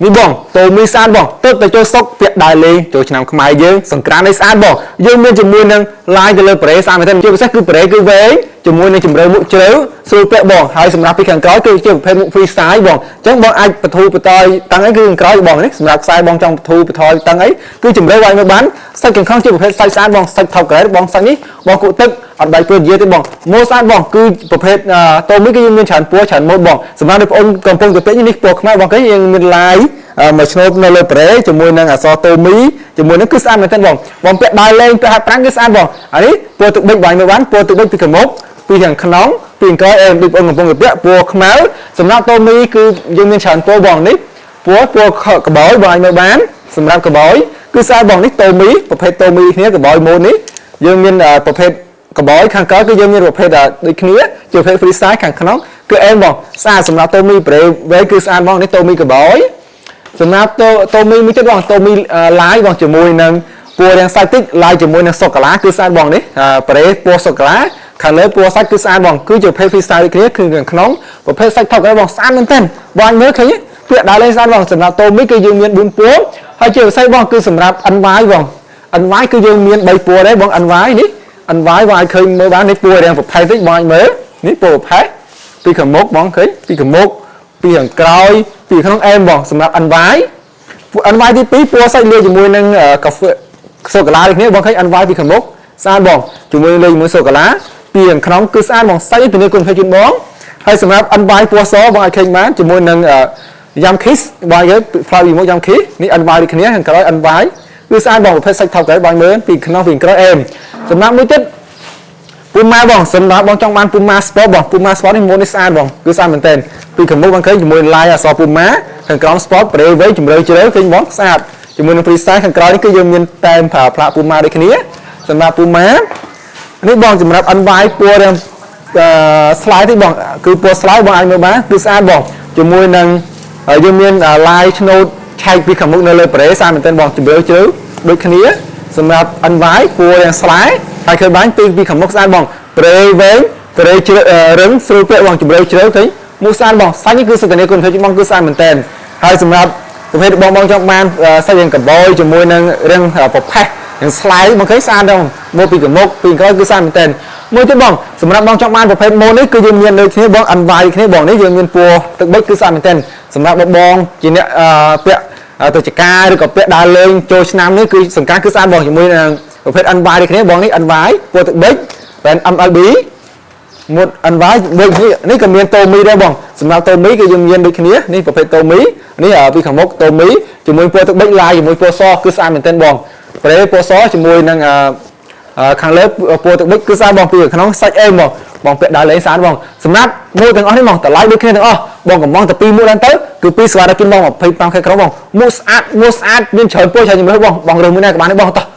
នេះបងតូមីស្អាតបងទៅទៅចូលសុកពាក់ដើរលេងចូលឆ្នាំខ្មែរយើងសង្ក្រាននេះស្អាតបងយើងមានជាមួយនឹងឡាយទៅលើប្រេស្អាតមែនទែនជាពិសេសគឺប្រេគឺវែងជាមួយនឹងជម្រៅមុខជ្រៅស្រួលពាក់បងហើយសម្រាប់ពីខាងក្រោយគឺជាប្រភេទមុខ free style បងអញ្ចឹងបងអាចបធូរបតយតាំងអីគឺខាងក្រោយបងនេះសម្រាប់ខ្សែបងចង់បធូរបថយតាំងអីគឺជម្រៅឲ្យមើលបានសាច់កង្ខំជាប្រភេទសាច់ស្អាតបងសាច់ថប់ក្រែបងសាច់នេះបងគក់ទឹកអត់បែកពើនិយាយទេបងម៉ូស្អាតបងគឺប្រភេទតូមីគឺយើងមានច្រើនពណ៌ច្រើនម៉ូដបងសម្រាប់បងប្អូនកំពុងទៅពេញនេះពណ៌ខ្មៅបងគេយើងមានឡាយមួយឆ្នូតនៅលើប្រេជាមួយនឹងអក្សរតូមីជាមួយនឹងគឺស្អាតមែនទែនបងបងពាក់ដើរលេងពាក់ហាត់ប្រាំងគឺស្អាតបងអានេះពណ៌ទឹកប៊ិចបងមើលបានពណ៌ទឹកប៊ិចពីខាងមុខពីខាងក្នុងពីខាងក្រោយអេដូចបងកំពុងទៅពាក់ពណ៌ខ្មៅសម្រាប់តូមីគឺយើងមានច្រើនពណ៌បងនេះពណ៌ពណ៌កបោយបងអាចមើលបានសម្រាប់កបោយគឺស្អាតបងនេះតូមីប្រភេទតូមីគ្នាកបោយម៉ូននេះយើងមានប្រភេទកបោយខាងក្រោយគឺយើងមានប្រភេទដូចគ្នាជាប្រភេទ free size ខាងក្នុងគឺអែមបងស្អាតសម្រាប់តូមីប្រេវែគឺស្អាតបងនេះតូមីកបោយសម្រាប់តូតូមីមួយទៀតបងតូមីឡាយបងជាមួយនឹងពណ៌រាងសាច់តិចឡាយជាមួយនឹងសូកូឡាគឺស្អាតបងនេះប្រេពណ៌សូកូឡាខាងលើពណ៌សាច់គឺស្អាតបងគឺជាប្រភេទ free style ដូចគ្នាគឺខាងក្នុងប្រភេទសាច់ថប់បងស្អាតមែនទែនបងអាចមើលឃើញពាក្យដើរលេងស្អាតបងសម្រាប់តូមីគឺយើងមាន4ពណ៌ហើយជាពិសេសបងគឺសម្រាប់ NY បង NY គឺយើងមាន3ពណ៌ដែរបង NY នេះ NY បងអាចឃើញមើលបាននេះពណ៌រាងប្រផេះតិចបងអាចមើលនេះពណ៌ប្រផេះពីខាងមុខបងឃើញពីខាងមុខពីខាងក្រោយពីក្នុងអែមបងសម្រាប់ NY ពួក NY ទី2ពណ៌សាច់លាយជាមួយនឹងកាហ្វេសូកូឡាដូចគ្នាបងឃើញ NY ពីខាងមុខស្អាតបងជាមួយលាយជាមួយសូកូឡាពីខាងក្នុងគឺស្អាតបងសាច់នេះធានាគុណភាពជូនបងហើយសម្រាប់ NY ពណ៌សបងអាចឃើញបានជាមួយនឹងយ៉ាំ kiss បងយើងផ្លោពីមុខយ៉ាំ kiss នេះ NY ដូចគ្នាខាងក្រោយ NY គឺស្អាតបងប្រភេទសាច់ថប់ក្រោយបងមើលពីក្នុងពីក្រោយអែមសម្រាប់មួយទៀតពូម៉ាបងសម្រាប់បងចង់បានពូម៉ា sport បងពូម៉ា sport នេះម៉ូននេះស្អាតបងគឺស្អាតមែនទែនពីខាងមុខបងឃើញជាមួយ line អក្សរពូម៉ាខាងក្រោម sport ប្រេវែងជម្រៅជ្រៅឃើញបងស្អាតជាមួយនឹង free style ខាងក្រោយនេះគឺយើងមានតែមផ្លាកពូម៉ាដូចគ្នាសម្រាប់ពូម៉ានេះបងសម្រាប់ NY ពណ៌រាងអឺ slide ទេបងគឺពណ៌ slide បងអាចមើលបានគឺស្អាតបងជាមួយនឹងយើងមាន line ឆ្នូតឆែកពីខាងមុខនៅលើប្រេស្អាតមែនទែនបងជម្រៅជ្រៅដូចគ្នាសម្រាប់ NY ពណ៌រាង slide ហើយឃើញបានពីខាងមុខស្អាតបងប្រេវែងប្រេជ្រៅរឹងស្រួលពាក់បងជម្រៅជ្រៅឃើញមុខស្អាតបងសាច់នេះគឺសន្តានាគុណភាពបងគឺស្អាតមែនទែនហើយសម្រាប់ប្រភេទបងបងចង់បានសាច់រាងកបោយជាមួយនឹងរាងប្រផេះនឹង slide បងឃើញស្អាតដល់មកពីខាងមុខពីក្រោយគឺស្អាតមែនទែនមួយទៀតបងសម្រាប់បងចង់បានប្រភេទម៉ូននេះគឺយើងមានដូចគ្នាបង NY គ្នាបងនេះយើងមានពណ៌ទឹកប៊ិចគឺស្អាតមែនទែនសម្រាប់បងបងជាអ្នកពាក់ទៅចការឬក៏ពាក់ដើរលេងចូលឆ្នាំនេះគឺសង្ការគឺស្អាតបងជាមួយនឹងប្រភេទ NY ដូចគ្នាបងនេះ NY ពណ៌ទឹកប៊ិចបែន MLB មុត NY ដូចនេះនេះក៏មានតូមីដែរបងសម្រាប់តូមីគឺយើងមានដូចគ្នានេះប្រភេទតូមីនេះពីខាងមុខតូមីជាមួយពណ៌ទឹកប៊ិចឡាយជាមួយពណ៌សគឺស្អាតមែនទែនបងប្រេពណ៌សជាមួយនឹងខាងលើពណ៌ទឹកប៊ិចគឺស្អាតបងពីក្នុងសាច់អេមបងបងពាក់ដើរលេងស្អាតបងសម្រាប់មួកទាំងអស់នេះបងតម្លៃដូចគ្នាទាំងអស់បងកំងតែ2មួកឡើងទៅគឺ2ស្វាដល់ជូនបង 25ខែក្រុងបងមួកស្អាតមួកស្អាតមានច្រើនពណ៌ច្រើនជំរឿបងបងរើសមួយណាក៏បានដែរបងតោះ។